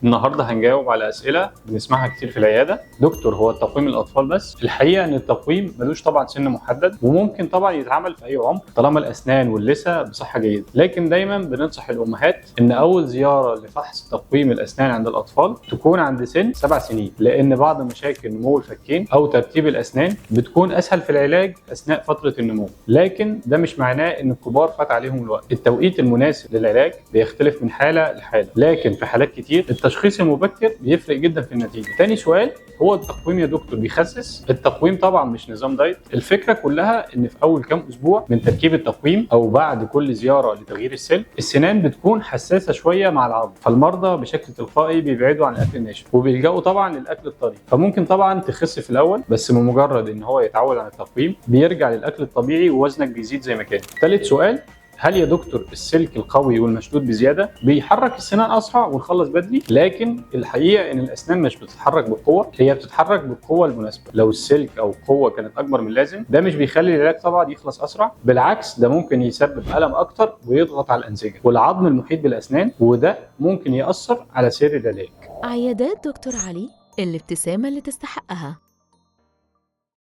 النهارده هنجاوب على اسئلة بنسمعها كتير في العياده. دكتور، هو التقويم الاطفال بس؟ الحقيقة ان التقويم ملوش طبعا سن محدد، وممكن طبعا يتعمل في اي عمر طالما الاسنان واللثه بصحة جيدة. لكن دايما بننصح الامهات ان اول زيارة لفحص تقويم الاسنان عند الاطفال تكون عند سن 7 سنين، لان بعض مشاكل نمو الفكين او ترتيب الاسنان بتكون اسهل في العلاج اثناء فترة النمو. لكن ده مش معناه ان الكبار فات عليهم الوقت. التوقيت المناسب للعلاج بيختلف من حاله لحاله، لكن في حالات كتير التشخيص المبكر بيفرق جدا في النتيجه. تاني سؤال: هو التقويم يا دكتور بيخسس؟ التقويم طبعا مش نظام دايت. الفكرة كلها ان في اول كام اسبوع من تركيب التقويم او بعد كل زيارة لتغيير السلك، السنان بتكون حساسة شوية مع العض، فالمرضى بشكل تلقائي بيبعدوا عن الاكل الناشف وبيلجأوا طبعا للاكل الطري. فممكن طبعا تخس في الاول، بس بمجرد ان هو يتعود على التقويم بيرجع للاكل الطبيعي ووزنك بيزيد زي ما كان. ثالث سؤال: هل يا دكتور السلك القوي والمشدود بزيادة بيحرك السنان اسرع ونخلص بدري؟ لكن الحقيقة ان الاسنان مش بتتحرك بقوه، هي بتتحرك بالقوة المناسبه. لو السلك او القوة كانت اكبر من اللازم، ده مش بيخلي العلاج طبعا يخلص اسرع، بالعكس ده ممكن يسبب الم اكتر ويضغط على الانسجة والعظم المحيط بالاسنان، وده ممكن ياثر على سير العلاج. عيادات دكتور علي، الابتسامة اللي تستحقها.